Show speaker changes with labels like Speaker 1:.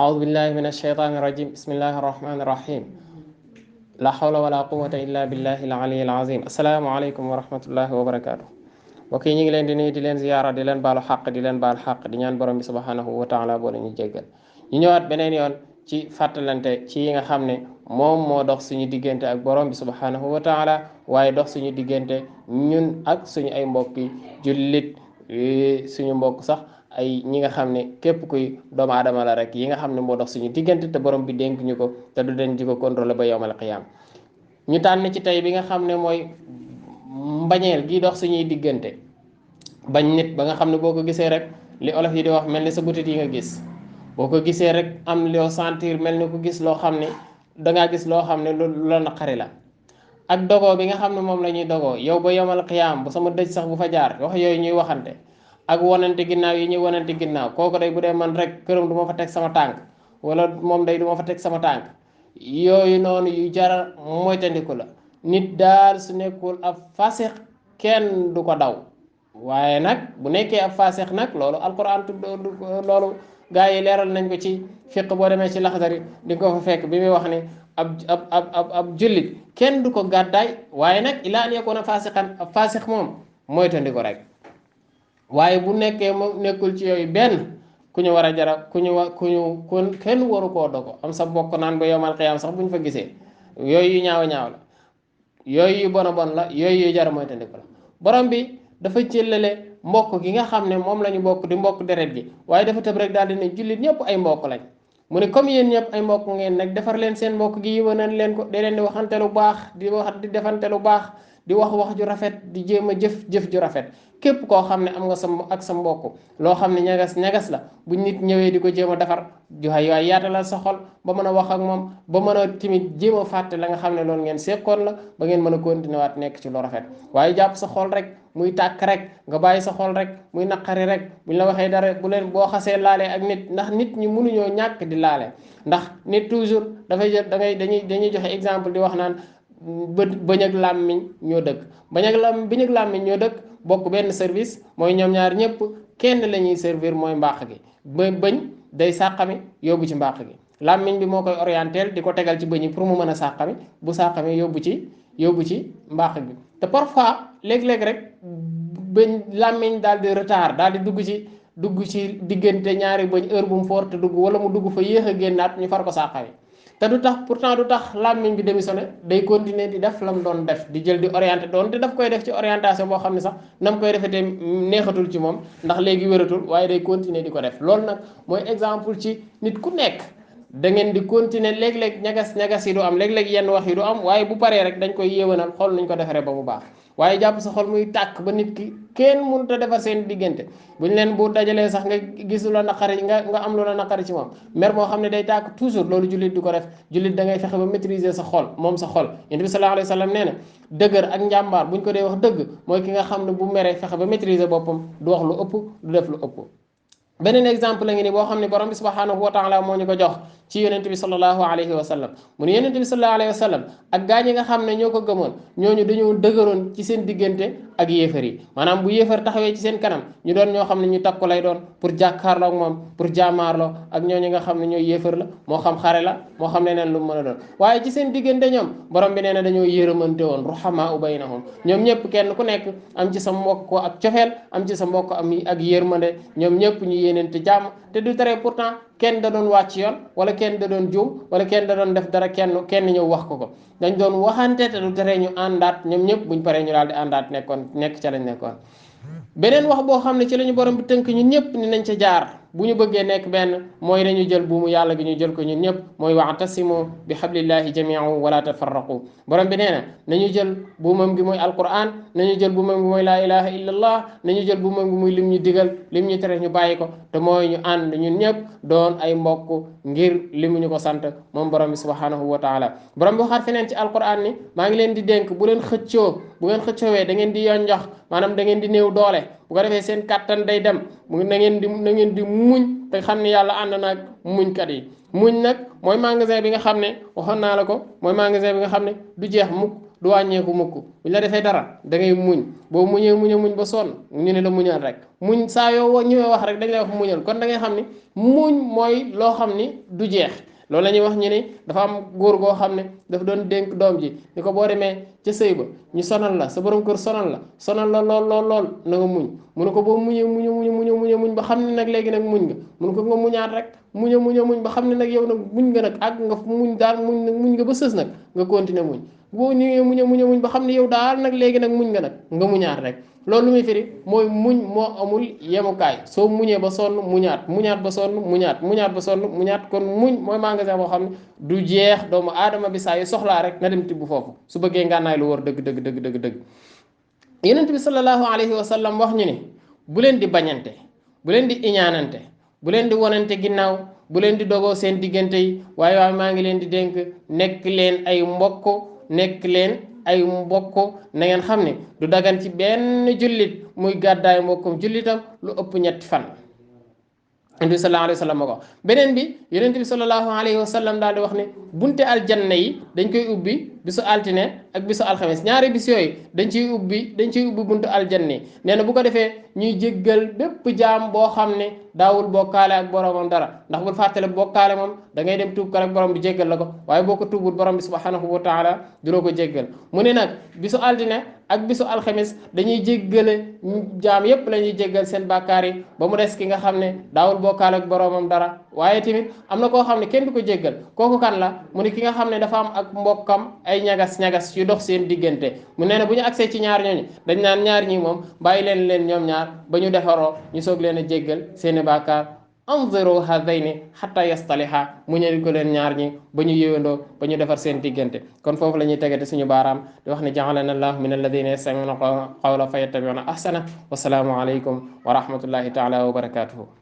Speaker 1: أعوذ بالله من الشيطان الرجيم بسم الله الرحمن الرحيم لا حول ولا قوة إلا بالله العلي العظيم السلام عليكم ورحمة الله وبركاته mbokk yi ñu ngi leen di nuyu di leen ziyaara di leen baalu xaq di leen baal xaq di ñaan borom bi subhanahu wa taala boo ñu jéggal ñu ñëwaat beneen yoon ci fàttalante ci yi nga xam ne moom moo dox suñu diggante ak borom bi subhanahu wa taala waaye dox suñu diggante ñun ak suñu ay mbokki jullit suñu mbokk sax ay ñi nga xam ne képp kuy doomu aadama la rek yi nga xam ne moo dox suñu diggante te borom bi dénk ñu ko te du den di ko contrôler ba yawmal qiyaam ñu tànn ci tey bi nga xam ne mooy mbañeel gi dox suñuy diggante bañ nit ba nga xam ne boo ko gisee rek li olof yi di wax mel ni sa butit yi nga gis boo ko gisee rek am loo sentir mel ni ko gis loo xam ne dangaa gis loo xam ne lu la naqari la ak dogoo bi nga xam ne moom la ñuy dogoo yow ba yawmal qiyaam bu sama dëj sax bu fa jaar wax yooyu ñuy waxante ak wonante ginnaaw yi ñuy wonante ginnaaw kooku day bu dee man rek këram du ma fa teg sama tànk wala moom day du ma fa teg sama tànk yooyu noonu yu jara moytandiku la nit daal su nekkul ab fasix kenn du ko daw waaye nag bu nekkee ab fasix nag loolu alquran loolu gaa yi leeral nañ ko ci fiq boo demee ci laxdari di nga ko fa fekk bi muy wax ne ab jullit kenn du ko gàddaay waaye nag ilaa an yakuna fasixan ab fasix moom moytandiku rek waaye bu nekkee mu nekkul ci yooyu benn ku ñu war a jara ku kenn waru koo dogo am sa bokk naan ba yawmal qiyaam sax bu ñu fa gisee yooyu yu ñaaw ñaaw la yooyu yu bon a bon la yooyu yu jara moytandiku la borom bi dafa jëlale mbokk gi nga xam ne moom la ñu bokk di mbokk deret gi waaye dafa tëb rek daal di ne jullit ñëpp ay mbokk lañ mu ne comme yéen ñëpp ay mbokk ngeen nag defar leen seen mbokk gi yiwanal leen ko de leen di waxante lu baax di wax di defante lu baax di wax ju rafet di jéem a jëf ju rafet képp koo xam ne am nga sa mbokk loo xam ne ñagas la bu nit ñëwee di ko jéem a defar joxe waaye yaatalal sa xol ba mën a wax ak moom ba mën a timit jéem a fàtte la nga xam ne loolu ngeen seqoon la ba ngeen mën a continuer waat nekk ci lu rafet waaye jàpp sa xol rek muy tàkk rek nga bàyyi sa xol rek muy naqari rek buñ la waxee dara bu leen boo xasee laalee ak nit ndax nit ñi mënuñoo ñàkk di laale ndax nit toujours dafay jël dañuy joxe exemple di wax naan bëñ ak làmmiñ ñoo dëkk bëñ ak làmmiñ ñoo dëkk bokk benn service mooy ñoom ñaar ñëpp kenn la ñuy servir mooy mbaax gi bëñ day sàqami yóbbu ci mbaax gi làmmiñ bi moo koy orientel di ko tegal ci bëñ yi pour mu mën a sàqami bu sàqami yóbbu ci mbaax gi te parfois léeg-léeg rek bëñ làmmiñ daal di retard daal di dugg ci diggante ñaari bëñ heure bu mu foor te dugg wala mu dugg fa yéex a génnaat ñu far ko sàqami te pourtant du tax làmmiñ bi démissionné day continuer di def la mu doon def di jël di orienté doon te daf koy def ci orientation boo xam ne sax na mu koy defetee neexatul ci moom ndax léegi wératul waaye day continuer di ko def loolu nag mooy exemple ci nit ku nekk da ngeen di continuer léeg-léeg ñagas yi du am léeg-léeg yenn wax yi du am waaye bu paree rek dañ koy yéwénal xool nuñ ko defaree ba mu baax waaye jàpp sa xol muy tàkk ba nit ki kenn mënut a defar seen diggante buñ leen bu dajalee sax nga gis lu la naqari nga am lu la naqari ci moom mer moo xam ne day tàkk toujours loolu jullit du ko def jullit da ngay fexe ba maîtriser sa xol moom sa xol yonent bi sallallahu alayhi wa sallam nee na dëgër ak njàmbaar buñ ko dee wax dëgg mooy ki nga xam ne bu meree fexe ba maîtriser boppam du wax lu ëpp du def lu ëpp beneen exemple la ngi ni boo xam ne borom bi subhanahu wa taala moo ñu ko jox ci yonent bi sallallahu alayhi wa sallam mu ne yonent bi sallallahu alayhi wa sallam ak gaa ñi nga xam ne ñoo ko gëmoon ñooñu dañoo dëgëroon ci seen diggante ak yéefar yi maanaam bu yéefar taxawee ci seen kanam ñu doon ñoo xam ne ñu takku lay doon pour jàkkaarloo ak moom pour jaamaarloo ak ñooñu nga xam ne ñooy yéefar la moo xam xare la moo xam ne neen lu mu mën a doon waaye ci seen diggante ñoom borom bi nee na dañoo yërëmante woon ruhamaa baynahum ñoom ñëpp kenn ku nekk am ci sa mbokk ko ak cofeel am ci sa mbokk am ak yërmande ñoom ñëpp ñu yéeneente jàmm te du tere pourtant kenn da doon wàcc yoon wala kenn da doon juum wala kenn da doon def dara kenn ñëw wax ko dañ doon waxante te du tere ñu àndaat ñoom ñëpp buñ paree ñu daal di àndaat nekk ca lañ nekkoon beneen wax boo xam ne ci la ñu borom bi tënk ñun ñëpp ni nañ ca jaar bu ñu bëggee nekk benn mooy dañu jël buumu yàlla gi ñu jël ko ñun ñëpp mooy wa'tasimu bi hablillahi jami'an wala tafarraqu borom bi nee na nañu jël buumam gi mooy alquran nañu jël buumam gi mooy laa ilaha illallah nañu jël buumam gi muy lim ñu digal lim ñu tere ñu bàyyi ko te mooy ñu ànd ñun ñëpp doon ay mbokk ngir limu ñu ko sant moom borom bi subhanahu wa taala borom bi waxaat feneen ci alquran ni maa ngi leen di dénk bu ngeen xëccoowee da ngeen di yonjox maanaam da ngeen di néew doole bu ko defee seen kàttan day dem na ngeen di muñ te xam ne yàlla ànd naag muñkat yi muñ nag mooy magasin bi nga xam ne waxoon naa la ko mooy magasin bi nga xam ne du jeex mukk du wàññeeku mukk buñ la defee dara da ngay muñ boo muñee muñ ba sonn ñu ne la muñal rek muñ saa yoo ñëwee wax rek dañ lay wax muñal kon da ngay xam ni muñ mooy loo xam ni du jeex loolu la ñuy wax ñu ni dafa am góor goo xam ne dafa doon dénk doom ji ni ko boo demee ca sëy ba ñu sonal la sa borom kër sonal la lool na nga muñ mu ne ko boo muñ ba xam ne nag léegi nag muñ nga mu ne ko nga muñaat rek muñ ba xam ne nag yow nag muñ nga nag àgg nga muñ daal muñ nga ba sës nag nga continuer muñ boo ñëwee muñ ba xam ne yow daal nag léegi nag muñ nga nag nga muñaat rek loolu lu muy firi mooy muñ moo amul yemukaay soo muñee ba sonn muñaat ba sonn muñaat ba sonn muñaat kon muñ mooy magasin boo xam ne du jeex doomu aadama bi saa yu soxlaa rek na dem tibb foofu su bëggee ngànnaay lu wër dëgg yonent bi sallallahu alayhi wa sallam wax ñu ne bu leen di bañante bu leen di iñaanante bu leen di wonante ginnaaw bu leen di dogoo seen diggante yi waaye maa ngi leen di dénk nekk leen ay mbokk na ngeen xam ne du dagan ci benn jullit muy gàddaay mbokkum jullitam lu ëpp ñetti fan yonent bi sallallahu alayhi wa sallam ko beneen bi yonent bi sallallahu alayhi wa sallam daal di wax ne bunte aljanna yi dañ koy ubbi bisu altine ak bisu alxames ñaari bis yooyu dañ ciy ubbi buntu aljanna yi nee na bu ko defee ñuy jéggal bépp jaam boo xam ne daawul bokkaale ak boromam dara ndax bul fàttale bokkaale moom da ngay dem tuub ko rek borom bi jéggal la ko waaye boo ko tuubul borom bi subhanahu wa taala du la ko jéggal mu ne nag bisu altine ak bisu alxames dañuy jéggale jaam yépp la ñuy jéggal seen bàkkaar yi ba mu des ki nga xam ne daawul bokkaale ak boromam dara waaye tamit am na koo xam ne kenn du ko jéggal kooku kan la mu ne ki nga xam ne dafa am ak mbokkam ay ñagas yu dox seen diggante mu nee na bu ñu agsee ci ñaar ñooñu dañ naan ñaar ñi moom bàyyi leen ñoom ñaar ba ñu defaroo ñu soog leen a jéggal seeni bàkkaar anziru hadayni hatta yastaliha mu ñëri ko leen ñaar ñi ba ñu yéwandoo ba ñu defar seen diggante kon foofu la ñuy tegate suñu baaraam di wax ne ja'alana allahu min alladina yastami'una qawla fa yattabi'una ahsana wasalaamu alaykum wa rahmatullahi taala wa barakatuhu